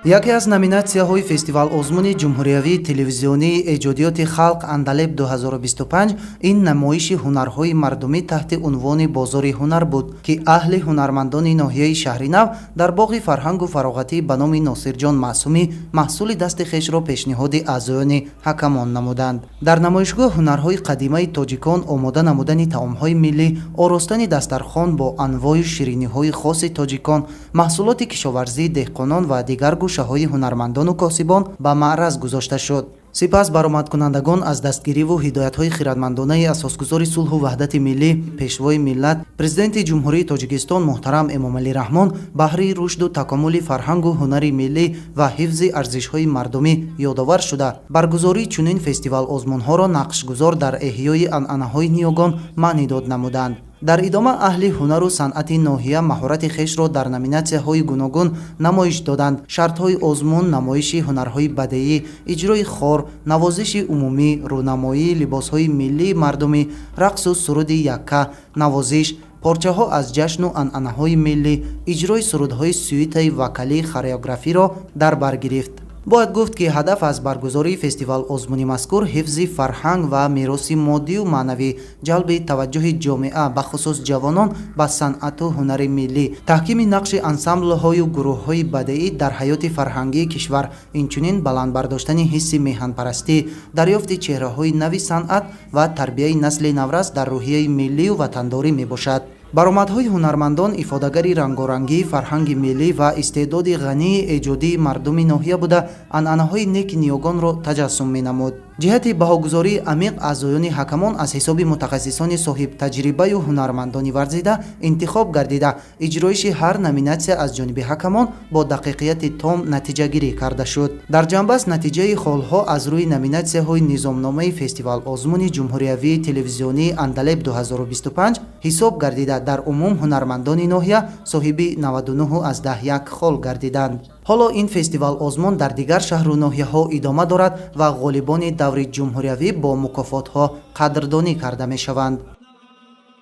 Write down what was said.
Яке аз номинатсияҳои фестивал-озмуни ҷумҳуриявии телевизионии эҷодиёти халқ «Андалеб 2025» ин намоиши ҳунарҳои мардумӣ таҳти унвони «Бозори ҳунар» буд, ки аҳли ҳунармандони ноҳияи Шаҳринав дар боғи фарҳангу фароғатӣ ба номи Носирҷон Маъсумӣ маҳсули дасти хешро пешниҳоди аъзоёни ҳакамон намуданд. Дар намоишгоҳ ҳунарҳои қадимаи тоҷикон, омода намудани таомҳои миллӣ, оростани дастархон бо анвою шириниҳои хоси тоҷикон, маҳсулоти кишоварзии деҳқонон ва дигар гӯшаҳои ҳунармандону косибон ба маъраз гузошта шуд. Сипас баромадкунандагон аз дастгириву ҳидоятҳои хиратмандонаи асосгузори сулҳу ваҳдати миллӣ, Пешвои миллат, Президенти Ҷумҳурии Тоҷикистон муҳтарам Эмомалӣ Раҳмон баҳри рушду такомули фарҳангу ҳунари миллӣ ва ҳифзи арзишҳои мардумӣ ёдовар шуда, баргузории чунин фестивал-озмунҳоро нақшгузор дар эҳёи анъанаҳои ниёгон маънидод намуданд. Дар идома аҳли ҳунару санъати ноҳия маҳорати хешро дар номинатсияҳои гуногун намоиш доданд. Шартҳои озмун намоиши ҳунарҳои бадеӣ, иҷрои хор, навозиши умумӣ, рӯнамоии либосҳои миллии мардумӣ, рақсу суруди якка, навозиш, порчаҳо аз ҷашну анъанаҳои миллӣ, иҷрои сурудҳои сюитаи вокалии хореографиро дар бар гирифт. Бояд гуфт, ки ҳадаф аз баргузории фестивал-озмуни мазкур ҳифзи фарҳанг ва мероси моддию маънавӣ, ҷалби таваҷҷӯҳи ҷомеа, бахусус ҷавонон, ба санъату ҳунари миллӣ, таҳкими нақши ансамблҳою гурӯҳҳои бадеӣ дар ҳаёти фарҳангии кишвар, инчунин баланд бардоштани ҳисси меҳанпарастӣ, дарёфти чеҳраҳои нави санъат ва тарбияи насли наврас дар рӯҳияи миллию ватандорӣ мебошад. Баромадҳои ҳунармандон ифодагари рангорангии фарҳанги миллӣ ва истеъдоди ғании эҷодии мардуми ноҳия буда, анъанаҳои неки ниёгонро таҷассум менамуд. Ҷиҳати баҳогузории амиқ аъзоёни ҳакамон аз ҳисоби мутахассисони соҳибтаҷрибаю ҳунармандони варзида интихоб гардида, иҷроиши ҳар номинатсия аз ҷониби ҳакамон бо дақиқияти том натиҷагирӣ карда шуд. Дар ҷамъбаст натиҷаи холҳо аз рӯи номинатсияҳои низомномаи фестивал-озмуни ҷумҳуриявии телевизионии «Андалеб 2025» ҳисоб гардида, дар умум ҳунармандони ноҳия соҳиби 99,1 хол гардиданд. Ҳоло ин фестивал-озмун дар дигар шаҳру ноҳияҳо идома дорад ва ғолибони даври ҷумҳуриявӣ бо мукофотҳо қадрдонӣ карда мешаванд.